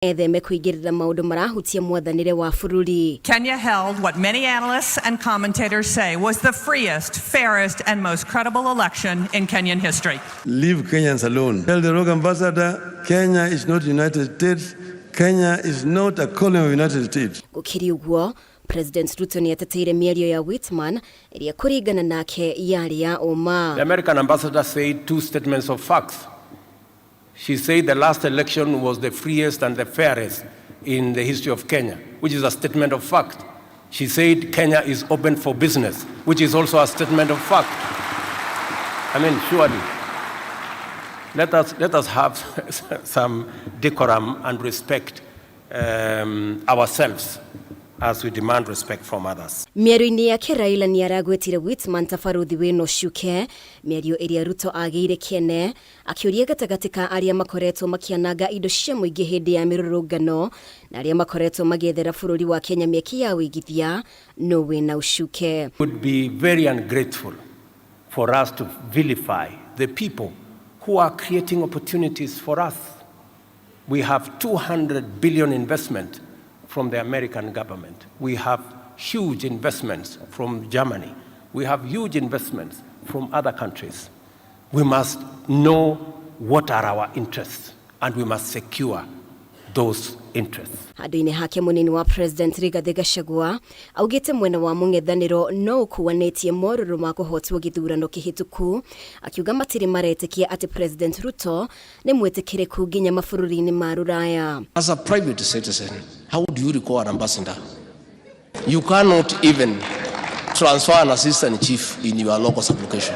Etheme kũingĩrĩra maũndũ marahutia mwathanĩre wa bũrũri. Kenya held what many analysts and commentators say was the freest, fairest, and most credible election in Kenyan history. Leave Kenyans alone. Tell the rogue ambassador, Kenya is not United States. Kenya is not a colony of United States. Gũkĩrĩ ũguo, President Ruto nĩ ateteire mĩario ya Whitman ĩrĩa kũringana nake yarĩ ya ũma. The American ambassador said two statements of facts. She said the last election was the freest and the fairest in the history of Kenya, which is a statement of fact. She said Kenya is open for business, which is also a statement of fact. I mean, surely, let us have some decorum and respect ourselves as we demand respect from others. Mĩario-inĩ yake Raila nĩ aragwetire Whitman ta barũthi wĩna ũcuke, mĩario ĩrĩa Ruto agĩire kĩene akĩũria gatagatĩ ka arĩa makoretwo makĩananga indo cia mũingĩ hĩndĩ ya mĩrũrũngano na arĩa makoretwo magĩethera bũrũri wa Kenya mĩeke ya ũigithia no wĩna ũcuke. Would be very ungrateful for us to vilify the people who are creating opportunities for us. We have 200 billion investment from the American government. We have huge investments from Germany. We have huge investments from other countries. We must know what are our interests and we must secure those interests. Handũ-inĩ hake mũnini wa President Rigathĩ Gachagua augĩte mwena wa mũng'ethanĩro no ũkuanĩtie morũrũ ma kũhotwo gĩthurano kĩhĩtũku, akiuga matirĩ maretĩkia atĩ President Ruto nĩ mwĩtĩkĩrĩku nginya mabũrũri-inĩ ma rũraya. As a private citizen, how do you recall an ambassador? You cannot even transfer an assistant chief in your local sublocation.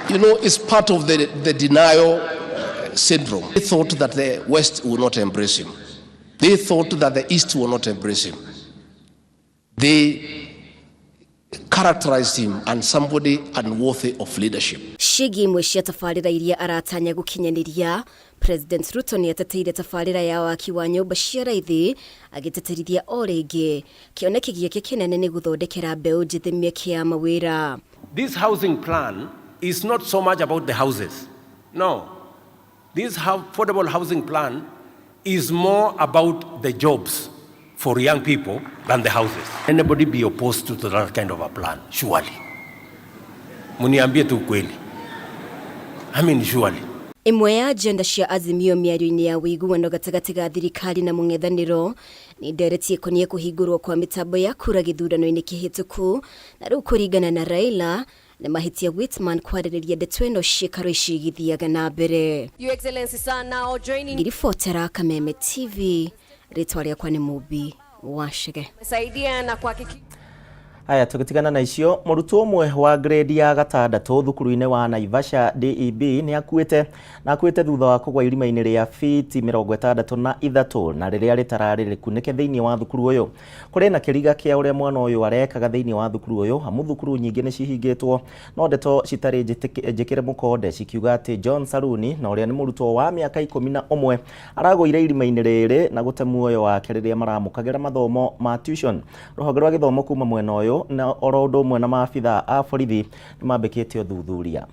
It's part of the denial syndrome. They thought that the West would not embrace him. They thought that the East would not embrace him. They characterized him as somebody unworthy of leadership. Ciĩgiĩ imwe cia tabarĩra iria aratanya gũkinyanĩria, President Ruto nĩ ateteire tabarĩra ya waki wa nyũmba cia raithi, agĩtĩtĩrithia o rĩngĩ kĩoneki gĩake kĩnene nĩ gũthondekera mbeũ njĩthĩ mĩeke ya mawĩra. This housing plan is not so much about the houses. No. This affordable housing plan is more about the jobs for young people than the houses. Anybody be opposed to that kind of a plan? Surely. Muniambie tu ukweli. I mean, surely. Ĩmwe ya agenda cia Azimio mĩario-inĩ ya ũiguano gatagatĩ ga thirikari na mũng'ethanĩro nĩ ndereti ĩkoniĩ kũhingũrwo kwa mĩtambo ya kura gĩthurano-inĩ kĩhĩtũku, na rĩu kũringana na Raila nĩ mahĩtia Whitman kwarĩrĩria ndeto ĩno ciĩkaro ici igĩthiaga na mbere. Your Excellency, sir, now joining Ngiribotera Kameme TV, rĩtwa rĩakwa nĩ Mũmbi wa Chege. Saidia na kuhakikisha Aya, tũgĩtigana na icio, mũrutwo ũmwe wa grade ya gatandatũ thukuru-inĩ wa Naivasha DEB nĩ akuĩte na akuĩte thutha wa kũgwa irima-inĩ rĩa fiti 63 na rĩrĩa rĩtararĩ rĩkunĩke thĩinĩ wa thukuru ũyũ. Kũrĩ na kĩriga kĩa ũrĩa mwana ũyũ arekaga thĩinĩ wa thukuru ũyũ, amu thukuru nyingĩ nĩ cihingĩtwo, no ndeto citarĩ njĩkĩre mũkonde cikiuga atĩ John Saruni na ũrĩa nĩ mũrutwo wa mĩaka 11 aragũire irima-inĩ rĩrĩ na gũte muoyo wake rĩrĩa maramũkagĩra mathomo ma tuition. Rũhonge rwa gĩthomo kuma mwena ũyũ na oro ũndũ ũmwe na maabitha a borithi nĩ mambĩkĩte ũthuthuria.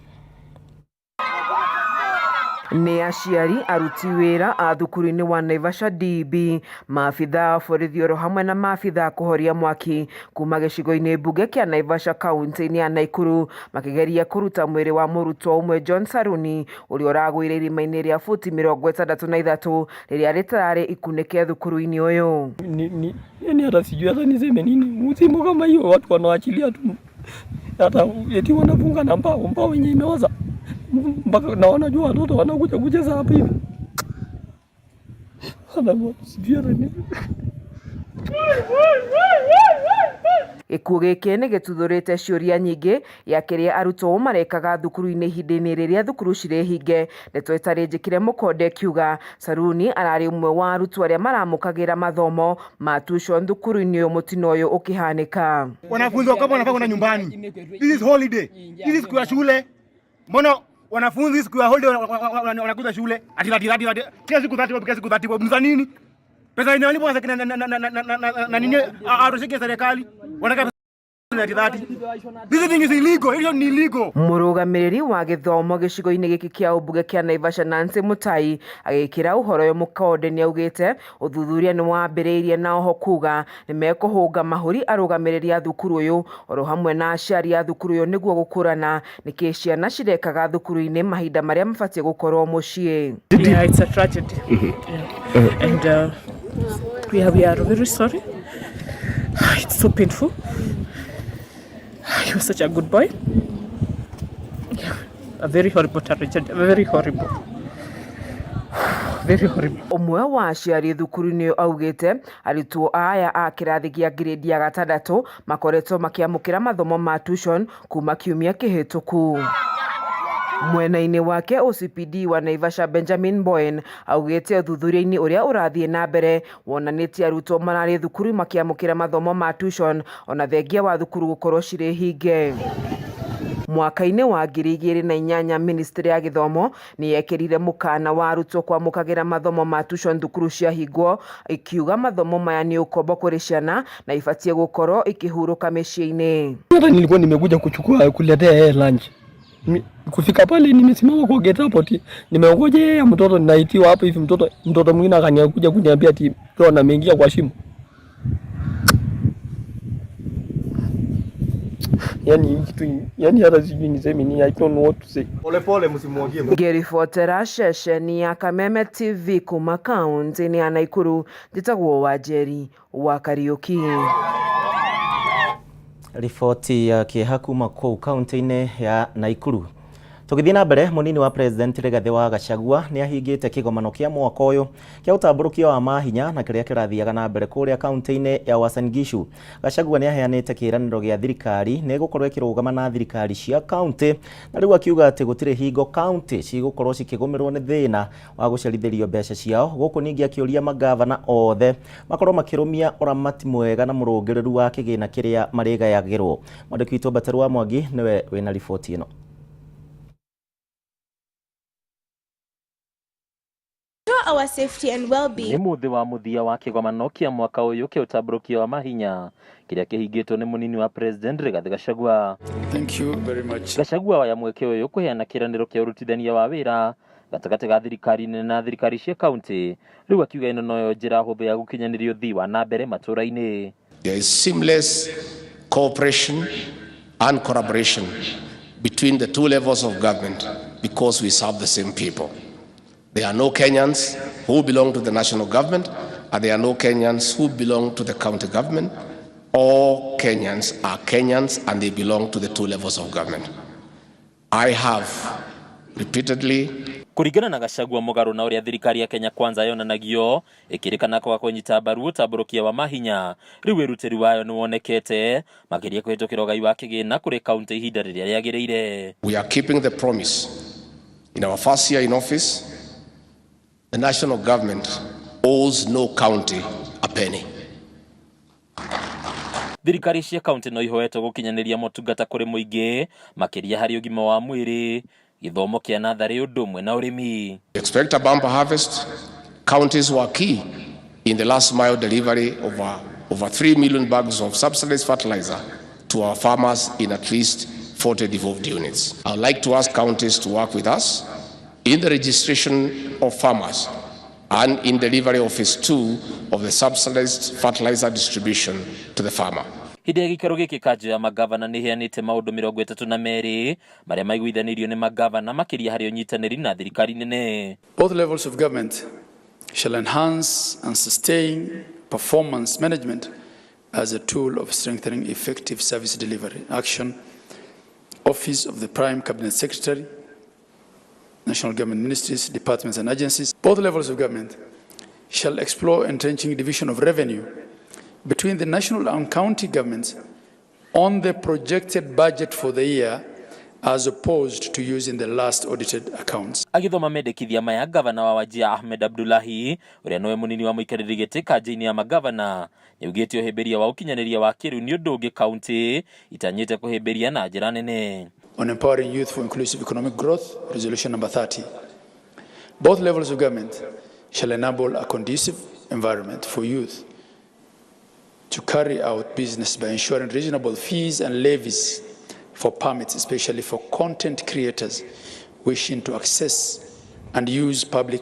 Nĩ aciari, aruti wĩra a thukuru-inĩ wa Naivasha DB, maabitha a borithi oro hamwe na maabitha a kũhoria mwaki kuma gĩcigo-inĩ mbunge kĩa Naivasha kaunti-inĩ ya Naikuru makĩgeria kũruta mwĩrĩ wa mũrutwo ũmwe John Saruni ũrĩa ũragũire irima-inĩ rĩa futi 63 rĩrĩa rĩtararĩ ikunĩke thukuru-inĩ ũyũ. Ni hata sijui hata niseme nini. Msimu kama hiyo watu wanaachilia tu, hata eti wanafunga na mbao, mbao yenye imeoza mpaka na wanajua watoto wanakuja kucheza hapa hivi. Hata sijui hata ni Gĩkuũ gĩkĩ nĩ gĩtuthũrĩte ciũria nyingĩ ya kĩrĩa arutwo marekaga thukuru-inĩ ihinda-inĩ rĩrĩa thukuru cirĩ hinge. Ndeto ĩtarĩ njĩkĩre mũkonde ĩkiuga Saruni ararĩ ũmwe wa arutwo arĩa maramũkagĩra mathomo ma tuition thukuru-inĩ ũyũ mũtino ũyũ ũkĩhanĩka. Wanafunzi wako wanafaa kwenda nyumbani. This is holiday. This is siku ya shule. Mbona wanafunzi siku ya holiday wanakuja shule? Ati ati ati ati kila siku 30, kila siku 30. Mza nini? Pesa yenye walipwa na nini atosheke serikali? Wanataka Ati 30. This thing is illegal. Hiyo ni illegal. Mũrũgamĩrĩri wa gĩthomo gĩcigo-inĩ gĩkĩ kĩa ũmbunge kĩa Naivasha Nancy Mutai agĩkĩra ũhoro ũyũ mũkonde nĩaugĩte ũthuthuria nĩwambĩrĩirie na oho kuga nĩmekũhũnga mahũri arũgamĩrĩri a thukuru ũyũ oro hamwe na aciari a thukuru ũyũ nĩguo gũkũrana nĩkĩ ciana cirekaga thukuru-inĩ mahinda marĩa mabatiĩ gũkorwo mũciĩ. Yeah, it's a tragedy. Yeah. And we are very sorry. It's so painful. He was such a good boy. Yeah. A very horrible tragedy. Very horrible. Very horrible. Ũmwe wa aciari thukuru-inĩ ũyũ augĩte arutwo aya a kĩrathi gĩa grade ya gatandatũ makoretwo makĩamũkĩra mathomo ma tuition kuma kiumia kĩhĩtũku. Mwena-inĩ wake OCPD wa Naivasha Benjamin Boen augĩte ũthuthuria-inĩ ũrĩa ũrathiĩ na mbere wonanĩtie arutwo mararĩ thukuru makĩamũkĩra mathomo ma tuition ona thengia wa thukuru gũkorwo cirĩ hinge. Mwaka-inĩ wa 2008 ministry ya gĩthomo nĩyekĩrire mũkana wa arutwo kwamũkagĩra mathomo ma tuition thukuru ciahingwo ikiuga mathomo maya nĩ ũkombo kũrĩ ciana na ibatiĩ gũkorwo ikĩhurũka mĩciĩ-inĩ. Hata nilikuwa nimekuja kuchukua kuletea yeye lunch. Kufika pale nimesimama kwa gate hapo ati nimeongoja yeye mtoto ninaitiwa hapo hivi mtoto mwingine akaniakuja kuniambia ati Ron ameingia kwa shimo. Yani kitu yani hata sijui niseme nini, I don't know what to say. Pole pole msimwagie. Ngĩribotera ceceni ya Kameme TV kuma kaunti-inĩ ya Nakuru njĩtagwo Wanjeri wa Kariuki. Riboti ya kĩeha kuma kũu kaunti-inĩ ya Nakuru. Tũgĩthiĩ na mbere, mũnini wa president Rigathĩ wa Gachagua nĩ ahingĩte kĩgomano kĩa mwaka ũyũ kĩa ũtambũrũkia wa mahinya na kĩrĩa kĩrathiaga na mbere kũrĩa kaunti-inĩ ya Uasin Gishu. Gachagua nĩ aheanĩte kĩĩranĩro gĩa thirikari nĩ ĩgũkorwo ĩkĩrũgama na thirikari cia kaunti na rĩu akiuga atĩ gũtirĩ hingo kaunti cigũkorwo cikĩgũmĩrwo nĩ thĩna wa gũcerithĩrio mbeca ciao. Gũkũ ningĩ akĩũria magavana othe makorwo makĩrũmia ũramati mwega na mũrũngĩrĩru wa kĩgĩna kĩrĩa marĩgayagĩrwo. Mwandĩki witũ Mbateru wa Mwangi nĩwe wĩna riboti ĩno. Our safety and well-being. Nĩ mũthĩ wa mũthia wa kĩgomano kĩa mwaka ũyũ kĩa ũtambũrũkia wa mahinya kĩrĩa kĩhingĩtwo nĩ mũnini wa president Rigathĩ Gachagua. Thank you very much. Gachagua waya mweke ũyũ kũheana kĩĩranĩro kĩa ũrutithania wa wĩra gatagatĩ ga thirikari nene na thirikari cia kaunti, rĩu akiuga ĩno noyo njĩra hũthũ ya gũkinyanĩria ũthii wa na mbere matũũra-inĩ. There is seamless cooperation and collaboration between the two levels of government because we serve the same people. There are no Kenyans who belong to the national government, and there are no Kenyans who belong to the county government. All Kenyans are Kenyans and they belong to the two levels of government. I have repeatedly Kũringana na Gachagua mũgarũ na ũrĩa thirikari ya Kenya Kwanza yonanagio ĩkĩrĩkana kwaga kũnyita mbaru ũtambũrũkia wa mahinya, rĩu wĩrutĩri wayo nĩwonekete makĩria kũhĩtũkĩra ũgai wa kĩgĩna kũrĩ kaunti ihinda rĩrĩa rĩagĩrĩire. We are keeping the promise. In our first year in office, the national government owes no county a penny. Thirikari cia kaunti no ihoetwo gũkinyanĩria motungata kũrĩ mũingĩ makĩria harĩ ũgima wa mwĩrĩ, gĩthomo kĩa natharĩ ũndũ ũmwe na ũrĩmi. We expect a bumper harvest. Counties were key in the last mile delivery of over 3 million bags of subsidized fertilizer to our farmers in at least 40 devolved units. I would like to ask counties to work with us in the registration of farmers and in delivery of phase 2 of the subsidized fertilizer distribution to the farmer. Hĩndĩ ya gĩikaro gĩkĩ kanjũ ya magavana nĩ ĩheanĩte maũndũ 32 marĩa maiguithanĩirio nĩ magavana makĩria harĩ ũnyitanĩri na thirikari nene. Both levels of government shall enhance and sustain performance management as a tool of strengthening effective service delivery. Action, Office of the Prime Cabinet Secretary, National Government Ministries, Departments and Agencies. Both levels of government shall explore entrenching division of revenue between the national and county governments on the projected budget for the year as opposed to using the last audited accounts. Agithoma mendekithia maya, gavana wa Wajir Ahmed Abdullahi uria nowe munini wa muikarĩri gĩtĩ kanjũ-inĩ ya magavana nĩaugĩte ũhĩmbĩria wa ũkinyanĩria wa kĩrĩu nĩ ũndũ ũngĩ kaunti itanyĩte kũhĩmbĩria na njĩra nene. On empowering youth for inclusive economic growth, resolution number 30. Both levels of government shall enable a conducive environment for youth to carry out business by ensuring reasonable fees and levies for permits, especially for content creators wishing to access and use public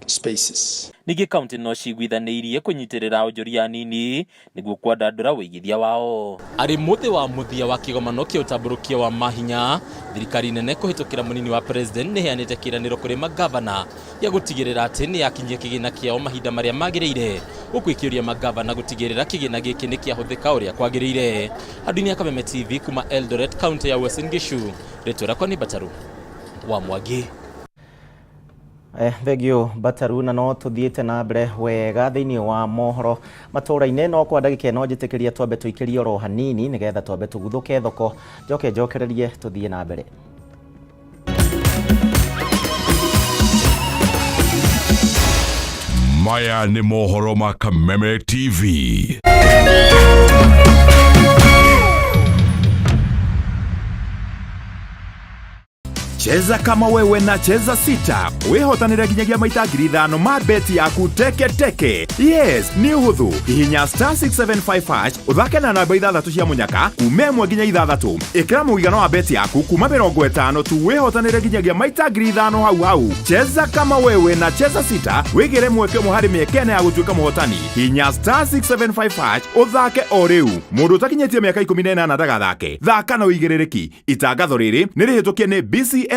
spaces. Ningĩ kaunti no ciguithanĩirie kũnyitĩrĩra onjoria anini nĩguo kwandandũra ũigithia wao. Arĩ mũthĩ wa mũthia wa kĩgomano kĩa ũtambũrũkia wa mahinya, thirikari nene kũhĩtũkĩra mũnini wa president nĩheanĩte kĩĩranĩro kũrĩ magavana gĩa gũtigĩrĩra atĩ nĩyakinyia kĩgĩna kĩao mahinda marĩa magĩrĩire, gũkũ ĩkĩũria magavana gũtigĩrĩra kĩgĩna gĩkĩ nĩkĩahũthĩka ũrĩa kwagĩrĩire. Andũ-inĩ a Kameme TV kuma Eldoret, kaunti ya Uasin Gishu, rĩtwa rĩakwa nĩ Bataru wa Mwangi. Thengio Bataru, na no tuthiĩte na mbere wega thĩinĩ wa mohoro matũra-inĩ, no kwa ndagĩka ĩno njĩtĩkĩria twambe tũikĩrie oro hanini nĩgetha twambe tũguthũke thoko, njoke njokererie tũthiĩ na mbere. Maya nĩ mohoro ma Kameme TV. Cheza kama wewe na Cheza Sita wihotanire nginyagia maita 5,000 ma beti yaku teke teke. Yes, nĩ ũhũthũ. Hihinya star 675 hash ũthake na namba 6 cia mũnyaka kuma 1 nginya 6. Ĩkĩra mũigana wa beti yaku kuma 50 tu wihotanire nginyagia maita 5,000 hau hau. Cheza kama wewe na Cheza Sita wĩgĩre mweke ũmwe harĩ mĩeke ĩna ya gũtuĩka mũhotani. Hihinya star 675 hash ũthake o rĩu. Mũndũ ũtakinyĩtie mĩaka 18 ndagathake. Thaka na ũigĩrĩrĩki. Itangatho rĩrĩ nĩ rĩhĩtũkie nĩ BCLB.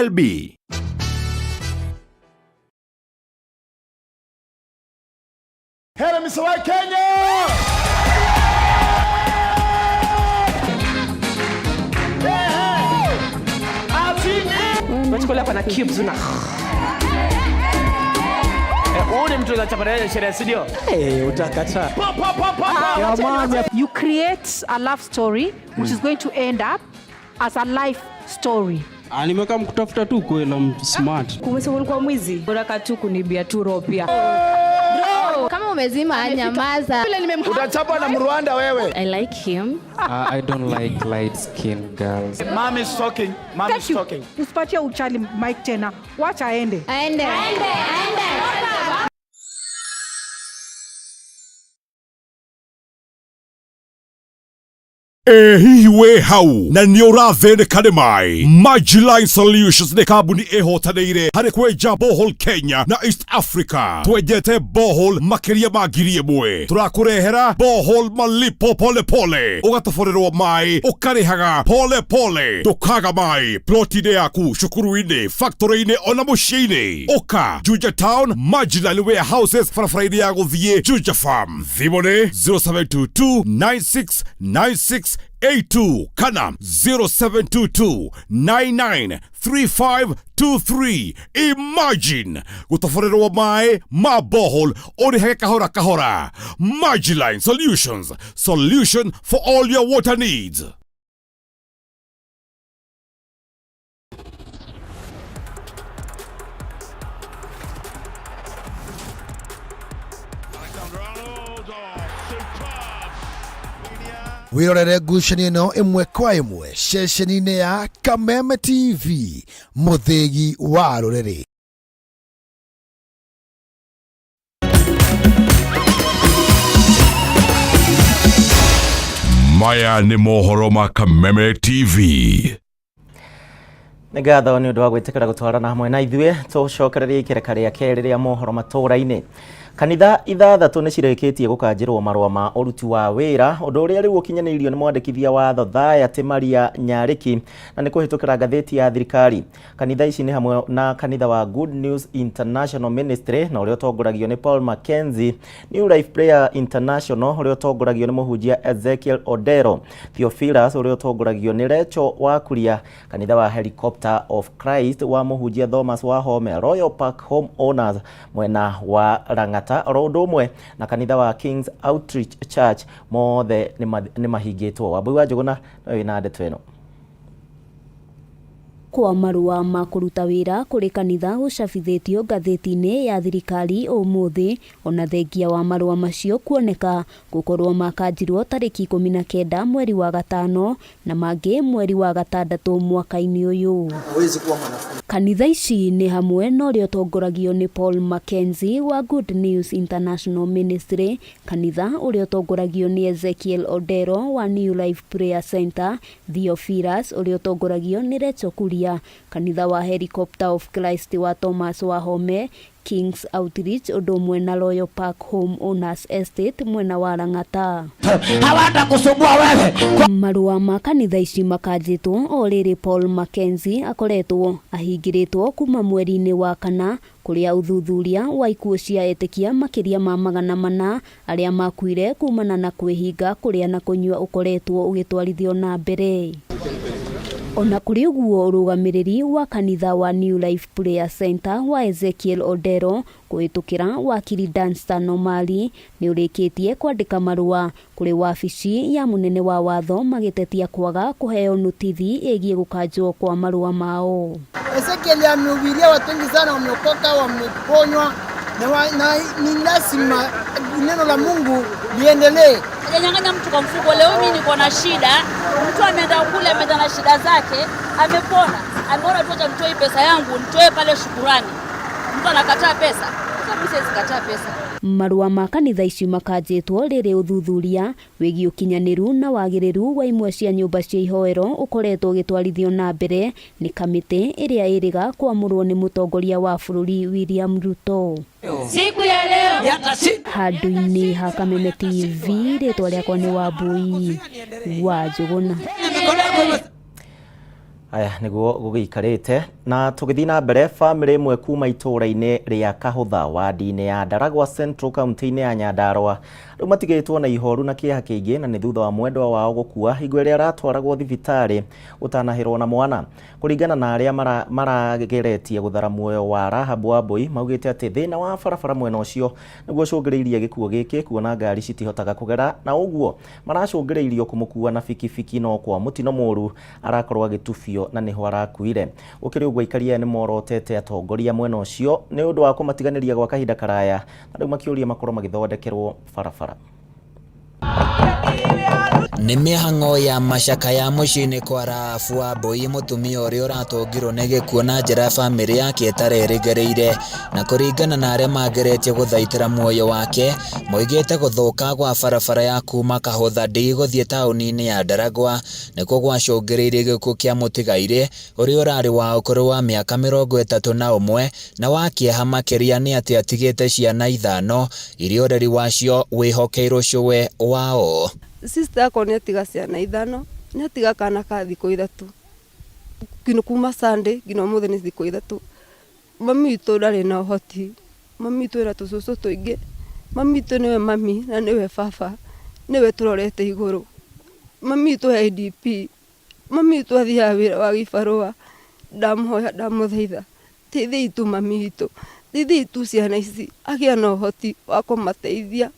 Hera Mr. White Kenya! Unachukua hapa na cubes una. Huu ni mtu anachapa sherehe, si ndio? Eh, utakataa. You create a love story which is going to end up as a life story. Nimeka mkutafuta tu kweli, I'm smart. Kumbe ulikuwa mwizi. Unataka tu kunibia tu roho pia. Kama umezima nyamaza. Utachapwa na Mrwanda wewe. I like him. I don't like light skin girls. Mom is talking. Mom is talking. Usipatie uchali mic tena. Wacha aende. Aende. Aende. Aende. Hihi wĩ hau na nĩ ũrathĩnĩka nĩ maĩ? Majiline Solutions nĩ kambuni ĩhotanĩire harĩ kwenja borehole Kenya na East Africa. Twenjete borehole makĩria ma 1,000. Tũrakũrehera borehole malipo pole pole, ũgatoborerwo maĩ ũkarĩhaga pole pole, ndũkaga maĩ ploti-inĩ yaku, cukuru-inĩ, factory-inĩ ona mũciĩ-inĩ. Ũka Juja Town, Majiline Warehouses, barabara-inĩ ya gũthiĩ Juja Farm. Thimũ nĩ 0722 9696 82 kana 0722 993523. Imagine gũtoborerwo maĩ ma borehole ũrĩhage kahora kahora. Majiline Solutions, solution for all your water needs. Wirorere ngucanio ĩno ĩmwe kwa ĩmwe ceceni-inĩ ya Kameme TV, mũthĩgi wa rũrĩrĩ. Maya nĩ mohoro ma Kameme TV. Nĩ ngatho nĩ ũndũ wa gwĩtĩkĩra gũtwarana hamwe na ithuĩ tũcokererie ikereka rĩa kerĩ rĩa mohoro matũra-inĩ. Kanitha 6 nĩ cirĩkĩtie gũkanjĩrwo marũa ma ũruti wa wĩra, ũndũ ũrĩa rĩu ũkinyanĩirio nĩ mwandĩkithia wa Thathayatĩ Maria Nyarĩki na nĩ kũhĩtũkĩra ngathĩti ya thirikari. Kanitha ici nĩ hamwe na kanitha wa Good News International Ministry na ũrĩa ũtongoragio nĩ Paul Mackenzie, New Life Prayer International ũrĩa ũtongoragio nĩ mũhunjia Ezekiel Odero, Theophilus ũrĩa ũtongoragio nĩ Rachel Wakuria, kanitha wa Helicopter of Christ wa mũhunjia Thomas Wahome, Royal Park Home Owners mwena wa Lang'ata, oro ũndũ ũmwe na kanitha wa Kings Outreach Church, mothe nĩ mahingĩtwo. Wambui wa Njũgũna no wĩna ndeto ĩno. Kwa marũa ma kũruta wĩra kũrĩ kanitha gũcabithĩtio ngathĩti-inĩ ya thirikari ũmũthĩ ona thengia wa marũa macio kuoneka gũkorwo makanjirwo tarĩki 19 mweri wa gatano na mangĩ mweri wa gatandatũ mwaka-inĩ ũyũ. Kanitha ici nĩ hamwe na ũrĩa ũtongoragio nĩ Paul Mackenzie wa Good News International Ministry, kanitha ũrĩa ũtongoragio nĩ Ezekiel Odero wa New Life Prayer Center, Theophilus ũrĩa ũtongoragio nĩ Rachel Kuria, kanitha wa Helicopter of Christ wa Thomas Wahome, Kings Outreach ũndũ ũmwe na Royal Park Home Owners Estate mwena wa Lang'ata. Hawatakusumbua wewe. Marũa ma kanitha ici makanjĩtwo o rĩrĩ Paul Mackenzie akoretwo ahingĩrĩtwo kuma mweri-inĩ wa kana kũrĩa ũthuthuria wa ikuũ cia etĩkia makĩria ma 400 arĩa makuire kumana na kwĩhinga kũrĩa na kũnyua ũkoretwo ũgĩtwarithio na mbere. Ona kũrĩ ũguo ũrũgamĩrĩri wa kanitha wa New Life Prayer Center wa Ezekiel Odero kũhĩtũkĩra wakiri Danstan Omari nĩ ũrĩkĩtie kwandĩka marũa kũrĩ wabici ya mũnene wa watho magĩtetia kwaga kũheo notithi ĩgiĩ gũkanjwo kwa marũa mao. Ezekiel amehubiria watu wengi sana, wameokoka, wameponywa na ni lazima neno la Mungu liendelee. Hajanyang'anya mtu kwa mfuko. Leo mimi niko na shida, mtu ameenda kule, ameenda na shida zake, amepona, ameona tu acha nitoe pesa yangu, nitoe pale shukurani. Mtu anakataa pesa, sasa mimi siwezi kataa pesa. Marũa ma kanitha ici makanjĩtwo rĩrĩ ũthuthuria wĩgiĩ ũkinyanĩru na wagĩrĩru wa imwe cia nyũmba cia ihoero ũkoretwo ũgĩtwarithio na mbere nĩ kamĩtĩ ĩrĩa ĩrĩga kwamũrwo nĩ mũtongoria wa bũrũri William Ruto. Siku ya leo Handũ-inĩ ha Kameme TV, rĩtwa rĩakwa nĩ Wambui wa Njũgũna. Aya niguo gũgĩikarĩte na tũgĩthiĩ na mbere bamĩrĩ ĩmwe kuma itũũra-inĩ rĩa Kahũtha wadi-inĩ ya Ndaragwa Central kaunti-inĩ ya Nyandarua rĩu matigĩtwo na ihoru na kĩeha kĩingĩ na nĩ thutha wa mwendwa wao gũkua hingo ĩrĩa aratwaragwo thibitarĩ ũtanahĩrwo na mwana. Kũringana na arĩa marageretie gũthara muoyo wa Rahab Wambui maugĩte atĩ thĩna wa barabara mwena ũcio nĩguo ũcũngĩrĩirie gĩkuũ gĩkĩ kuona ngari citihotaga kũgera na ũguo maracũngĩrĩirio kũmũkua na bikibiki no kwa mũtino mũru arakorwo agĩtubio na nĩho arakuire. Gũkĩrĩ ũguo aikari aya nĩmorotete atongoria mwena ũcio nĩ ũndũ wa kũmatiganĩria gwa kahinda karaya na rĩu makĩũria makorwo magĩthondekerwo barabara. Nĩ mĩhang'o ya macakaya mũciĩ-inĩ kwa Rahabu Wambui mũtumia ũrĩa ũratũngirwo nĩ gĩkuũ na njĩra bamĩrĩ yake ĩtarerĩgĩrĩire na kũringana na arĩa mageretie gũthaitĩra muoyo wake moigĩte gũthũka gwa barabara ya kuma Kahũtha D gũthiĩ taũni-inĩ ya Ndaragwa nĩkuo gwacũngĩrĩirie gĩkuũ kĩa mũtigairĩ ũrĩa ũrarĩ wa ũkũrũ wa mĩaka 31 na wa kĩeha makĩria nĩ atĩ atigĩte ciana 5 iria ũreri wacio wĩhokeirwo cũwe wao. Sister yakwa nĩ atiga ciana 5, nĩ atiga kana ka thikũ 3 nginya kuma Sunday nginya ũmũthĩ nĩ thikũ 3. Mami witũ ndarĩ na ũhoti, mami witũ ena tũcũcũ tũingĩ, mami witũ nĩwe mami na nĩwe baba, nĩwe tũrorete igũrũ. Mami witũ he IDP, mami witũ athiaga wĩra wa gĩbarũa, ndamũhoya ndamũthaitha, teithiai tu mami witũ, teithiai tu ciana ici, agĩe na ũhoti wa kũmateithia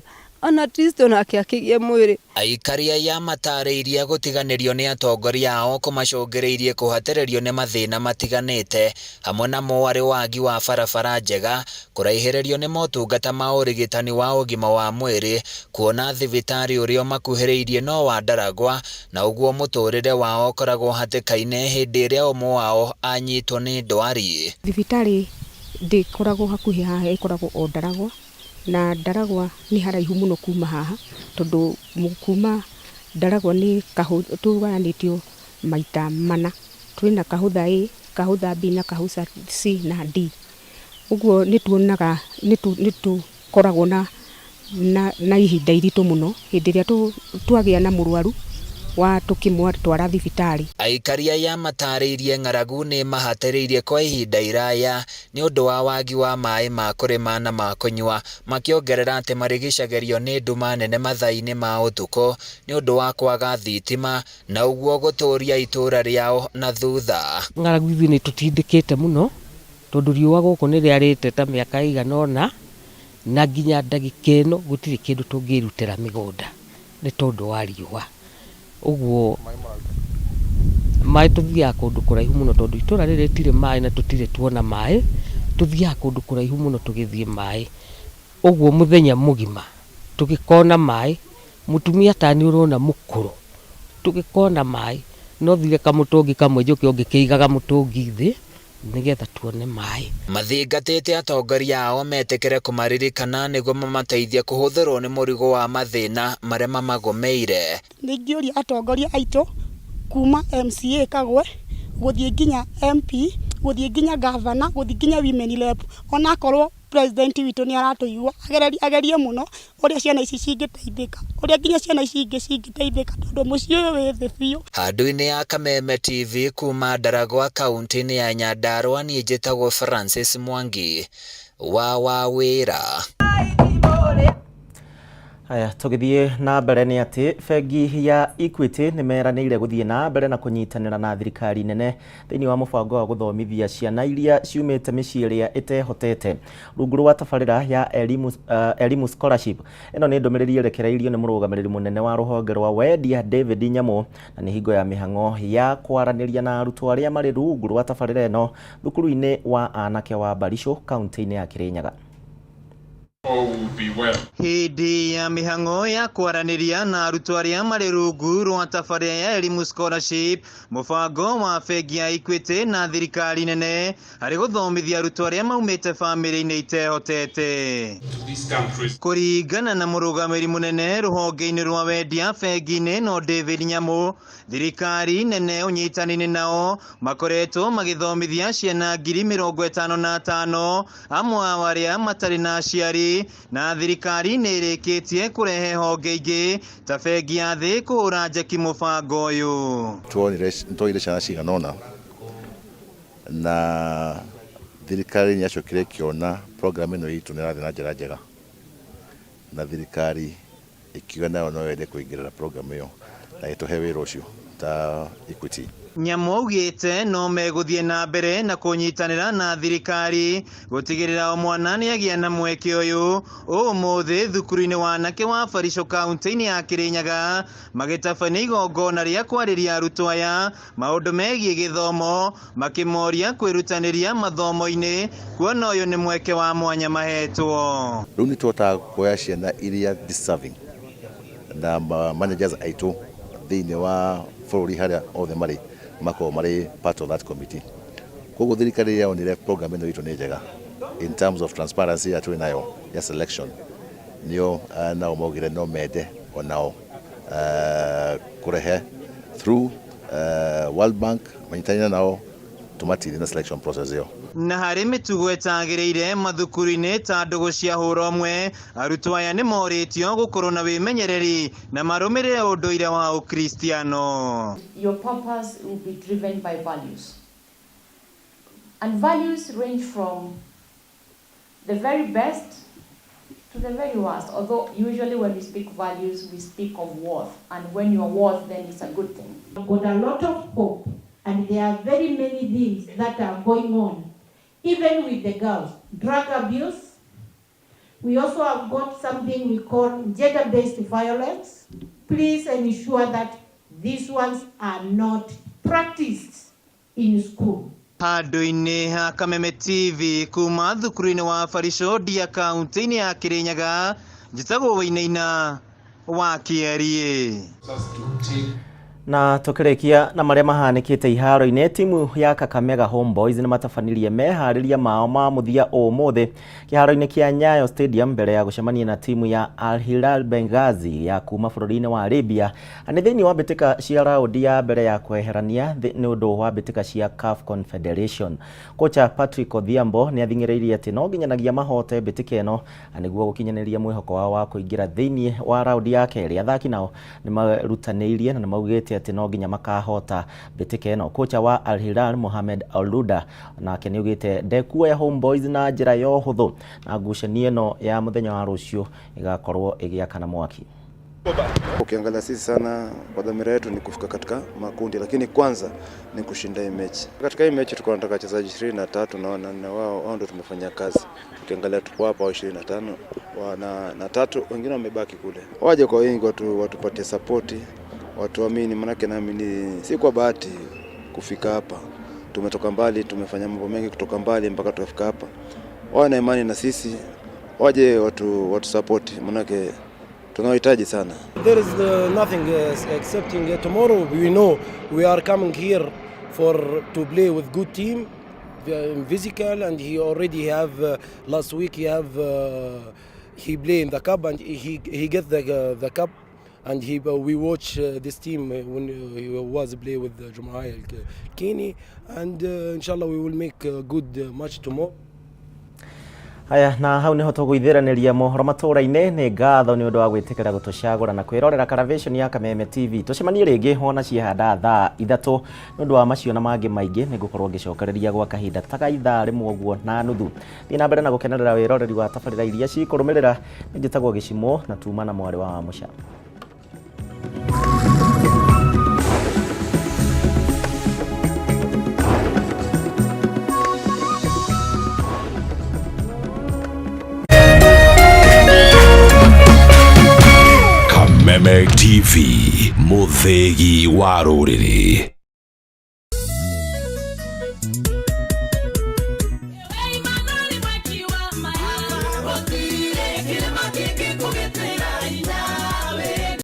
ona at least onake akĩgĩe mwĩrĩ. Aikari aya matarĩirie gũtiganĩrio nĩ atongoria ao kũmacũngĩrĩirie kũhatĩrĩrio nĩ mathĩna matiganĩte hamwe namo arĩ wagi wa barabara njega, kũraihĩrĩrio nĩ motungata ma ũrigitani wa ũgima wa mwĩrĩ, kuona thibitarĩ ũrĩa ũmakuhĩrĩirie no wa Ndaragwa na ũguo mũtũrĩre wao ũkoragwo hatĩka-inĩ hĩndĩ ĩrĩa ũmwe wao anyitwo nĩ ndwari. Thibitarĩ ndĩkoragwo hakuhĩ haha, ĩkoragwo o Ndaragwa na Ndaragwa nĩ haraihu mũno kuma haha tondũ kuma Ndaragwa nĩ tũgayanĩtio maita mana, twĩna Kahũtha A, Kahũtha B na Kahũtha C na D. Ũguo nĩ tuonaga nĩ tũkoragwo na ihinda iritũ mũno hĩndĩ ĩrĩa twagĩa na mũrwaru wa tũkĩmũtwara thibitarĩ. Aikari aya matarĩirie ng'aragu nĩ mahatĩrĩirie kwa ihinda iraya nĩ ũndũ wa wagi wa maĩ ma kũrĩma na ma kũnyua, makĩongerera atĩ marigicagĩrio nĩ nduma nene mathaa-inĩ ma ũtukũ nĩ ũndũ wa kwaga thitima na ũguo gũtũria itũra rĩao na thutha. Ng'aragu ithuĩ nĩ tũtindĩkĩte mũno tondũ riũa gũkũ nĩ rĩarĩte ta mĩaka ĩigana ũna na nginya ndagĩka ĩno gũtirĩ kĩndũ tũngĩrutĩra mĩgũnda nĩ tondũ wa riũa. Ũguo Maĩ tũthiaga kũndũ kũraihu mũno tondũ itũra rĩrĩ rĩtirĩ maĩ na tũtirĩ tuona maĩ, tũthiaga kũndũ kũraihu mũno tũgĩthiĩ maĩ. Ũguo mũthenya mũgima tũgĩkona maĩ, mũtumia ta niĩ ũrona mũkũrũ, tũgĩkona maĩ, no thire kamũtũngi kamwe njũke o ngĩkĩigaga mũtũngi thĩ nĩgetha tuone maĩ. Mathingatĩte atongoria ao metĩkĩre kũmaririkana nĩguo mamateithie kũhũthĩrwo nĩ mũrigo wa mathĩna marĩa mamagũmĩire. Nĩ ingĩũria atongoria aitũ kuma MCA Kagwe gũthiĩ nginya MP, gũthiĩ nginya gavana, gũthiĩ nginya women rep, onakorwo president witũ nĩ aratũigua, agerie mũno ũrĩa ciana ici cingĩteithĩka, ũrĩa nginya ciana ici ingĩ cingĩteithĩka tondũ mũciĩ ũyũ wĩ thĩ biũ. Handũ-inĩ ya Kameme TV kuma Ndaragwa kaunti-inĩ ya Nyandarua, niĩ njĩtagwo Francis Mwangi wa Wawĩra. Haya, tũgĩthiĩ na mbere nĩ atĩ bengi ya Equity nĩ meranĩire gũthiĩ na mbere na kũnyitanĩra na thirikari nene thĩinĩ wa mũbango wa gũthomithia ciana iria ciumĩte mĩciĩ ĩrĩa ĩtehotete rungu rwa tabarĩra ya Elimu Scholarship. Ĩno nĩ ndũmĩrĩri ĩrekereirio nĩ mũrũgamĩrĩri mũnene wa rũhonge rwa wendia David Nyamu, na nĩ hingo ya mĩhang'o ya kwaranĩria na arutwo arĩa marĩ rungu rwa tabarĩra ĩno thukuru-inĩ wa anake wa Barisho kaunti-inĩ ya Kirinyaga. Hĩndĩ ya mĩhang'o ya kwaranĩria na arutwo arĩa marĩ rungu rwa tabarĩra ya Elimu Scholarship, mũbango wa bengi ya Equity na thirikari nene harĩ gũthomithia arutwo arĩa maumĩte bamĩrĩ-inĩ itehotete. Kũringana na mũrũgamĩrĩri mũnene rũhonge-inĩ rwa wendia bengi-inĩ no David Nyamu, thirikari nene ũnyitanĩire nao makoretwo magĩthomithia ciana 55,000 amwe ao arĩa matarĩ na aciari, na thirikari nĩ ĩrĩkĩtie kũrehe honge ingĩ ta bengi ya thĩ kũhũra njeki mũbango ũyũ. Nĩtuonire ciana cigana ũna na thirikari nĩ yacokire ĩkĩona program ĩno itũ nĩ ĩrathiĩ na njĩra njega, na thirikari ĩkiuga nayo no yende kũingĩrĩra program ĩyo na ĩtũhe wĩra ũcio ta Equity. Nyamu augĩte no megũthiĩ na mbere na kũnyitanĩra na thirikari gũtigĩrĩra o mwana nĩagĩa na mweke ũyũ. Ũmũthĩ thukuru-inĩ wa anake wa Barisho kaunti-inĩ ya Kirinyaga magĩtabania igongona rĩa kwarĩria arutwo aya maũndũ megiĩ gĩthomo, makĩmoria kwĩrutanĩria mathomo-inĩ kuona ũyũ nĩ mweke wa mwanya mahetwo. Rĩu nĩ tũhotaga kuoya ciana iria deserving na managers aitũ thĩinĩ wa bũrũri harĩa othe marĩ makoragwo marĩ part of that committee. Koguo thirikari rĩrĩa yonire program ĩno itũ nĩ njega in terms of transparency ĩrĩa twĩ nayo ya selection, nĩo nao maugire no mende onao kũrehe through World Bank manyitanĩre nao tũmateithie na selection process ĩyo. Na harĩ mĩtugo ĩtagĩrĩire mathukuru-inĩ ta ndũgũ cia hũra ũmwe, arutwo aya nĩ morĩtio gũkorwo na wĩmenyereri na marũmĩrĩre ũndũire wa Ũkristiano. Your purpose will be driven by values. And values range from the very best to the very worst. Although usually when we speak values, we speak of worth. And when you are worth, then it's a good thing. I've got a lot of hope, and there are very many things that are going on, even with the girls. Drug abuse. We also have got something we call gender-based violence. Please ensure that these ones are not practiced in school. Handũ-inĩ ha Kameme TV kuma thukuru-inĩ wa Barisho Ndia kaunti-inĩ ya Kirinyaga, njĩtagwo Wainaina wa Kĩeriĩ. Na tukirikia na maria mahanikite iharo-inĩ, timu ya Kakamega Homeboys nĩ matabanirie meharĩria mao ma mũthia ũmũthĩ kĩharo-inĩ kĩa Nyayo Stadium mbere ya gũcemania na timu ya Al Hilal Benghazi ya kuma bũrũri-inĩ wa Libya. Na nĩ thĩinĩ wa mbĩtĩka cia raundi ya mbere ya kweherania nĩ ũndũ wa mbĩtĩka cia CAF Confederation. Kocha Patrick Odhiambo nĩ athing'ĩrĩirie atĩ no nginyanagia mahote mbĩtĩka ĩno na nĩguo gũkinyanĩria mwĩhoko wao wa kũingĩra thĩinĩ wa raundi ya kerĩ. Athaki nao nĩ marutanĩirie na nĩ maugĩte atĩ no nginya makahota mbĩtĩka ĩno. Kocha wa Al Hilal Mohamed Oluda nake nĩ augĩte ndekuoya Homeboys na njĩra ya ũhũthũ na ngucanio ĩno ya mũthenya wa rũciũ ĩgakorwo ĩgĩakana mwaki. Ukiangalia sisi sana kwa dhamira yetu ni kufika katika makundi, lakini kwanza ni kushinda hii mechi. Katika hii mechi tulikuwa tunataka wachezaji 23 na wao ndio tumefanya kazi. Ukiangalia tuko hapa 25 na 3 wengine wamebaki kule. Waje kwa wingi watupatie support, watuamini, manake naamini si kwa bahati. kufika hapa. Tumetoka mbali, tumefanya mambo mengi kutoka mbali mpaka tukafika hapa. Wawe na imani na sisi, waje watu watu support, manake tunawahitaji sana. There is nothing excepting tomorrow we know we are coming here for to play with good team in physical, and he already have last week he have he play in the cup and he get the cup, and he we watch this team when he was play with the Jumhuriya Kini, and inshallah we will make a good match tomorrow. Haya, na hau niho tũgũithĩranĩria mohoro matũra-inĩ. Nĩ ngatho nĩ ũndũ wa gwĩtĩkĩra gũtũcagũra na kwĩrorera Caravation ya Kameme TV. Tũcemanie rĩngĩ wona ciehanda thaa 3. Nĩ ũndũ wa macio na mangĩ maingĩ, nĩ ngũkorwo ngĩcokereria gwa kahinda ta ga ithaa 1 ũguo na nuthu. Thiĩ na mbere na gũkenerera wĩroreri wa tabarĩra iria cikũrũmĩrĩra. Nĩ njĩtagwo Gĩcimo na tuma na mwarĩ wa Wamũca. Kameme TV, mũthĩgi wa rũrĩrĩ.